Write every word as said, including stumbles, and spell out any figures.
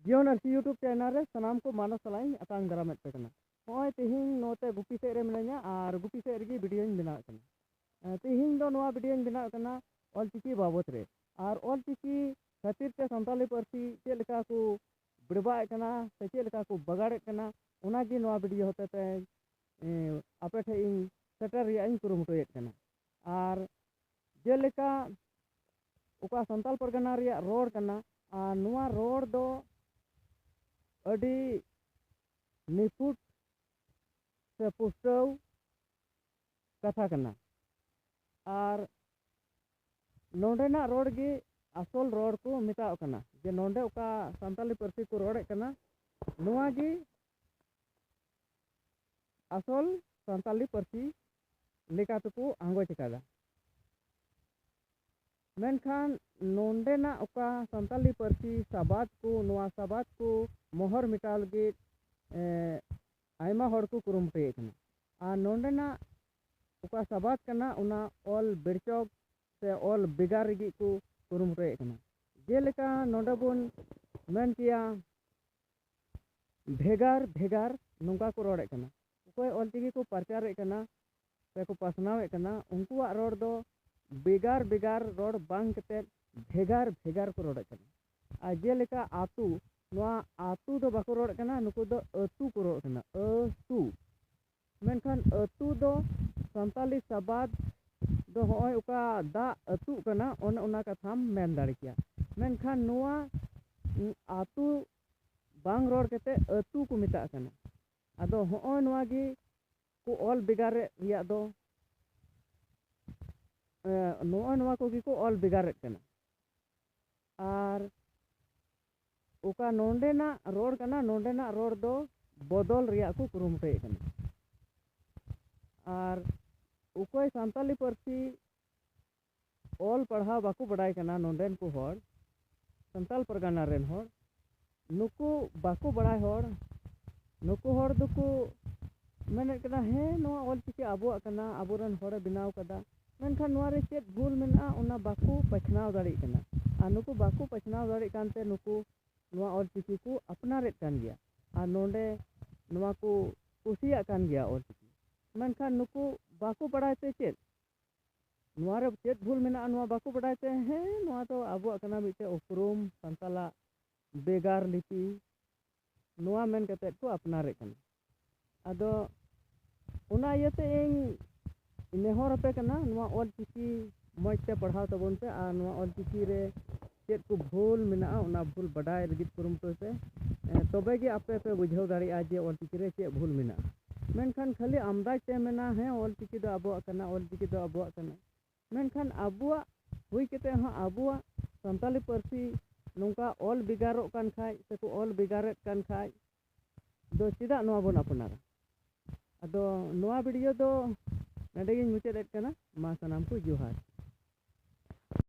ᱡᱤᱭᱚᱱ ᱟᱹᱨᱥᱤ YouTube channel ᱨᱮ ᱥᱟᱱᱟᱢ ᱠᱚ ᱢᱟᱱᱚᱛ ᱥᱟᱞᱟᱜ ᱤᱧ ᱟᱛᱟᱝ ᱫᱟᱨᱟᱢᱮᱫ ᱯᱮ ᱠᱟᱱᱟ᱾ ᱱᱚᱜᱼᱚᱭ ᱛᱮᱦᱮᱧ ᱱᱚᱛᱮ ᱜᱩᱯᱤ ᱥᱮᱫ ᱨᱮ ᱢᱤᱱᱟᱹᱧᱟ ᱟᱨ ᱜᱩᱯᱤ ᱥᱮᱫ ᱨᱮᱜᱮ ᱵᱷᱤᱰᱤᱭᱳᱧ ᱵᱮᱱᱟᱣᱮᱫ ᱠᱟᱱᱟ᱾ ᱮᱸ, ᱛᱮᱦᱮᱧ ᱫᱚ ᱱᱚᱣᱟ ᱵᱷᱤᱰᱤᱭᱳᱧ ᱵᱮᱱᱟᱣᱮᱫ ᱠᱟᱱᱟ ᱚᱞᱪᱤᱠᱤ ᱵᱟᱵᱚᱛ ᱨᱮ᱾ ᱟᱨ ᱚᱞᱪᱤᱠᱤ ᱠᱷᱟᱹᱛᱤᱨ ᱛᱮ ᱥᱟᱱᱛᱟᱞᱤ ᱯᱟᱹᱨᱥᱤ ᱪᱮᱫ ᱞᱮᱠᱟ ᱠᱚ ᱵᱮᱲᱵᱟᱜ ᱮᱫ ᱠᱟᱱᱟ ᱥᱮ ᱪᱮᱫ ᱞᱮᱠᱟ ᱠᱚ ᱵᱟᱜᱟᱲᱮᱫ ᱠᱟᱱᱟ, ᱚᱱᱟᱜᱮ ᱱᱚᱣᱟ ᱵᱷᱤᱰᱤᱭᱳ ᱦᱚᱛᱮᱛᱮ, ᱮᱸ, ᱟᱯᱮ ᱴᱷᱮᱱ ᱤᱧ ᱥᱮᱴᱮᱨ ᱨᱮᱭᱟᱜ ᱤᱧ ᱠᱩᱨᱩᱢᱩᱴᱩᱭᱮᱫ ᱠᱟᱱᱟ᱾ ᱟᱨ ᱡᱮᱞᱮᱠᱟ ᱚᱠᱟ ᱥᱟᱱᱛᱟᱞ ᱯᱟᱨᱜᱟᱱᱟ ᱨᱮᱭᱟᱜ ᱨᱚᱲ ᱠᱟᱱᱟ, ᱟᱨ ᱱᱚᱣᱟ ᱨᱚᱲ ᱫᱚ ᱟᱹᱰᱤ ᱱᱤᱯᱷᱩᱴ ᱥᱮ ᱯᱩᱥᱴᱟᱹᱣ ᱠᱟᱛᱷᱟ ᱠᱟᱱᱟ᱾ ᱟᱨ ᱱᱚᱰᱮᱱᱟᱜ ᱨᱚᱲ ᱜᱮ ᱟᱥᱚᱞ ᱨᱚᱲ ᱠᱚ ᱢᱮᱛᱟᱜ ᱠᱟᱱᱟ, ᱡᱮ ᱱᱚᱰᱮ ᱚᱠᱟ ᱥᱟᱱᱛᱟᱞᱤ ᱯᱟᱹᱨᱥᱤ ᱠᱚ ᱨᱚᱲᱮᱫ ᱠᱟᱱᱟ, ᱱᱚᱣᱟ ᱜᱮ ᱟᱥᱚᱞ ᱥᱟᱱᱛᱟᱞᱤ ᱯᱟᱹᱨᱥᱤ ᱞᱮᱠᱟ ᱛᱮᱠᱚ ᱟᱸᱜᱚᱪ ᱟᱠᱟᱫᱟ᱾ ᱢᱮᱱᱠᱷᱟᱱ ᱱᱚᱰᱮᱱᱟᱜ ᱚᱠᱟ ᱥᱟᱱᱛᱟᱞᱤ ᱯᱟᱹᱨᱥᱤ ᱥᱟᱵᱟᱫ ᱠᱚ, ᱱᱚᱣᱟ ᱥᱟᱵᱟᱫ ᱠᱚ ᱢᱚᱦᱚᱨ ᱢᱮᱴᱟᱣ ᱞᱟᱹᱜᱤᱫ, ᱮᱸ, ᱟᱭᱢᱟ ᱦᱚᱲ ᱠᱚ ᱠᱩᱨᱩᱢᱩᱴᱩᱭᱮᱫ ᱠᱟᱱᱟ᱾ ᱟᱨ ᱱᱚᱰᱮᱱᱟᱜ ᱚᱠᱟ ᱥᱟᱵᱟᱫ ᱠᱟᱱᱟ, ᱚᱱᱟ ᱚᱞ ᱵᱮᱲᱪᱚᱜ ᱥᱮ ᱚᱞ ᱵᱷᱮᱜᱟᱨ ᱞᱟᱹᱜᱤᱫ ᱠᱚ ᱠᱩᱨᱩᱢᱩᱴᱩᱭᱮᱫ ᱠᱟᱱᱟ᱾ ᱡᱮᱞᱮᱠᱟ ᱱᱚᱰᱮ ᱵᱚᱱ ᱢᱮᱱ ᱠᱮᱭᱟ, ᱵᱷᱮᱜᱟᱨ ᱵᱷᱮᱜᱟᱨ ᱱᱚᱝᱠᱟ ᱠᱚ ᱨᱚᱲᱮᱫ ᱠᱟᱱᱟ᱾ ᱚᱠᱚᱭ ᱚᱞᱪᱤᱠᱤ ᱠᱚ ᱯᱨᱚᱪᱟᱨᱮᱫ ᱠᱟᱱᱟ ᱥᱮ ᱠᱚ ᱯᱟᱥᱱᱟᱣᱮᱫ ᱠᱟᱱᱟ, ᱩᱱᱠᱩᱣᱟᱜ ᱨᱚᱲ ᱫᱚ ᱵᱷᱮᱜᱟᱨ ᱵᱷᱮᱜᱟᱨ ᱨᱚᱲ ᱵᱟᱝ ᱠᱟᱛᱮᱫ ᱵᱷᱮᱜᱟᱨ ᱵᱷᱮᱜᱟᱨ ᱠᱚ ᱨᱚᱲᱮᱫ ᱠᱟᱱᱟ᱾ ᱟᱨ ᱡᱮᱞᱮᱠᱟ ᱟᱹᱛᱩ, ᱱᱚᱣᱟ ᱟᱹᱛᱩ ᱫᱚ ᱵᱟᱠᱚ ᱨᱚᱲᱮᱫ ᱠᱟᱱᱟ, ᱱᱩᱠᱩ ᱫᱚ ᱟᱹᱛᱩ ᱠᱚ ᱨᱚᱲᱮᱫ ᱠᱟᱱᱟ, ᱟᱹᱛᱩ᱾ ᱢᱮᱱᱠᱷᱟᱱ ᱟᱹᱛᱩ ᱫᱚ ᱥᱟᱱᱛᱟᱞᱤ ᱥᱟᱵᱟᱫ ᱫᱚ ᱦᱚᱸᱜᱼᱚᱭ ᱚᱠᱟ ᱫᱟᱜ ᱟᱹᱛᱩᱜ ᱠᱟᱱᱟ, ᱚᱱᱮ ᱚᱱᱟ ᱠᱟᱛᱷᱟᱢ ᱢᱮᱱ ᱫᱟᱲᱮ ᱠᱮᱭᱟ᱾ ᱢᱮᱱᱠᱷᱟᱱ ᱱᱚᱣᱟ, ᱩᱸ, ᱟᱹᱛᱩ ᱵᱟᱝ ᱨᱚᱲ ᱠᱟᱛᱮ ᱟᱹᱛᱩ ᱠᱚ ᱢᱮᱛᱟᱜ ᱠᱟᱱᱟ᱾ ᱟᱫᱚ ᱦᱚᱸᱜᱼᱚᱭ ᱱᱚᱣᱟ ᱜᱮ ᱠᱚ ᱚᱞ ᱵᱷᱮᱜᱟᱨᱮᱫ ᱨᱮᱭᱟᱜ ᱫᱚ, ᱮ, ᱱᱚᱜᱼᱚᱭ ᱱᱚᱣᱟ ᱠᱚᱜᱮ ᱠᱚ ᱚᱞ ᱵᱷᱮᱜᱟᱨᱮᱫ ᱠᱟᱱᱟ᱾ ᱟᱨ ᱚᱠᱟ ᱱᱚᱰᱮᱱᱟᱜ ᱨᱚᱲ ᱠᱟᱱᱟ, ᱱᱚᱰᱮᱱᱟᱜ ᱨᱚᱲ ᱫᱚ ᱵᱚᱫᱚᱞ ᱨᱮᱭᱟᱜ ᱠᱚ ᱠᱩᱨᱩᱢᱩᱴᱩᱭᱮᱫ ᱠᱟᱱᱟ᱾ ᱟᱨ ᱚᱠᱚᱭ ᱥᱟᱱᱛᱟᱞᱤ ᱯᱟᱹᱨᱥᱤ ᱚᱞ ᱯᱟᱲᱦᱟᱣ ᱵᱟᱠᱚ ᱵᱟᱰᱟᱭ ᱠᱟᱱᱟ, ᱱᱚᱰᱮᱱ ᱠᱚ ᱦᱚᱲ, ᱥᱟᱱᱛᱟᱞ ᱯᱟᱨᱜᱟᱱᱟ ᱨᱮᱱ ᱦᱚᱲ, ᱱᱩᱠᱩ ᱵᱟᱠᱚ ᱵᱟᱲᱟᱭ ᱦᱚᱲ, ᱱᱩᱠᱩ ᱦᱚᱲ ᱫᱚᱠᱚ ᱢᱮᱱᱮᱫ ᱠᱟᱱᱟ, "ᱦᱮᱸ, ᱱᱚᱣᱟ ᱚᱞᱪᱤᱠᱤ ᱟᱵᱚᱣᱟᱜ ᱠᱟᱱᱟ, ᱟᱵᱚᱨᱮᱱ ᱦᱚᱲᱮ ᱵᱮᱱᱟᱣ ᱠᱟᱫᱟ", ᱢᱮᱱᱠᱷᱟᱱ ᱱᱚᱣᱟ ᱨᱮ ᱪᱮᱫ ᱵᱷᱩᱞ ᱢᱮᱱᱟᱜᱼᱟ, ᱚᱱᱟ ᱵᱟᱠᱚ ᱵᱟᱪᱷᱱᱟᱣ ᱫᱟᱲᱮᱭᱟᱜ ᱠᱟᱱᱟ᱾ ᱟᱨ ᱱᱩᱠᱩ ᱵᱟᱠᱚ ᱵᱟᱪᱷᱱᱟᱣ ᱫᱟᱲᱮᱭᱟᱜ ᱠᱟᱱᱛᱮ ᱱᱩᱠᱩ ᱱᱚᱣᱟ ᱚᱞᱪᱤᱠᱤ ᱠᱚ ᱟᱯᱱᱟᱨᱮᱫ ᱠᱟᱱ ᱜᱮᱭᱟ᱾ ᱟᱨ ᱱᱚᱰᱮ ᱱᱚᱣᱟ ᱠᱚ ᱠᱩᱥᱤᱭᱟᱜ ᱠᱟᱱ ᱜᱮᱭᱟ ᱚᱞᱪᱤᱠᱤ᱾ ᱢᱮᱱᱠᱷᱟᱱ ᱱᱩᱠᱩ ᱵᱟᱠᱚ ᱵᱟᱲᱟᱭ ᱛᱮ ᱪᱮᱫ? ᱱᱚᱣᱟ ᱨᱮ ᱪᱮᱫ ᱵᱷᱩᱞ ᱢᱮᱱᱟᱜᱼᱟ, ᱱᱚᱣᱟ ᱵᱟᱠᱚ ᱵᱟᱰᱟᱭ ᱛᱮ, ᱦᱮᱸ, ᱱᱚᱣᱟ ᱫᱚ ᱟᱵᱚᱣᱟᱜ ᱠᱟᱱᱟ, ᱢᱤᱫᱴᱮᱡ ᱩᱯᱨᱩᱢ, ᱥᱟᱱᱛᱟᱞᱟᱜ ᱵᱷᱮᱜᱟᱨ ᱞᱤᱯᱤ, ᱱᱚᱣᱟ ᱢᱮᱱ ᱠᱟᱛᱮᱫ ᱠᱚ ᱟᱯᱱᱟᱨᱮᱫ ᱠᱟᱱᱟ᱾ ᱟᱫᱚ ᱚᱱᱟ ᱤᱭᱟᱹᱛᱮ ᱤᱧ ᱱᱮᱦᱚᱨ ᱟᱯᱮ ᱠᱟᱱᱟ, ᱱᱚᱣᱟ ᱚᱞ ᱪᱤᱠᱤ ᱢᱚᱡᱽ ᱛᱮ ᱯᱟᱲᱦᱟᱣ ᱛᱟᱵᱚᱱ ᱯᱮ ᱟᱨ ᱱᱚᱣᱟ ᱚᱞ ᱪᱤᱠᱤ ᱨᱮ ᱪᱮᱫ ᱠᱚ ᱵᱷᱩᱞ ᱢᱮᱱᱟᱜᱼᱟ, ᱚᱱᱟ ᱵᱷᱩᱞ ᱵᱟᱰᱟᱭ ᱞᱟᱹᱜᱤᱫ ᱠᱩᱨᱩᱢᱩᱴᱩᱭ ᱯᱮ᱾ ᱮ, ᱛᱚᱵᱮ ᱜᱮ ᱟᱯᱮ ᱯᱮ ᱵᱩᱡᱷᱟᱹᱣ ᱫᱟᱲᱮᱭᱟᱜᱼᱟ ᱡᱮ ᱚᱞ ᱪᱤᱠᱤ ᱨᱮ ᱪᱮᱫ ᱵᱷᱩᱞ ᱢᱮᱱᱟᱜᱼᱟ᱾ ᱢᱮᱱᱠᱷᱟᱱ ᱠᱷᱟᱹᱞᱤ ᱟᱢᱫᱟᱡᱽ ᱛᱮ ᱢᱮᱱᱟ, ᱦᱮᱸ, ᱚᱞ ᱪᱤᱠᱤ ᱫᱚ ᱟᱵᱚᱣᱟᱜ ᱠᱟᱱᱟ, ᱚᱞ ᱪᱤᱠᱤ ᱫᱚ ᱟᱵᱚᱣᱟᱜ ᱠᱟᱱᱟ᱾ ᱢᱮᱱᱠᱷᱟᱱ ᱟᱵᱚᱣᱟᱜ ᱦᱩᱭ ᱠᱟᱛᱮ ᱦᱚᱸ ᱟᱵᱚᱣᱟᱜ ᱥᱟᱱᱛᱟᱞᱤ ᱯᱟᱹᱨᱥᱤ ᱱᱚᱝᱠᱟ ᱚᱞ ᱵᱷᱮᱜᱟᱨᱚᱜ ᱠᱟᱱ ᱠᱷᱟᱡ ᱥᱮᱠᱚ ᱚᱞ ᱵᱷᱮᱜᱟᱨᱮᱫ ᱠᱟᱱ ᱠᱷᱟᱡ ᱫᱚ ᱪᱮᱫᱟᱜ ᱱᱚᱣᱟ ᱵᱚᱱ ᱟᱯᱱᱟᱨᱟ? ᱟᱫᱚ ᱱᱚᱣᱟ ᱵᱷᱤᱰᱤᱭᱳ ᱫᱚ ᱱᱚᱰᱮ ᱜᱤᱧ ᱢᱩᱪᱟᱹᱫ ᱮᱫ ᱠᱟᱱᱟ᱾ ᱢᱟ ᱥᱟᱱᱟᱢ ᱠᱚ ᱡᱚᱦᱟᱨ᱾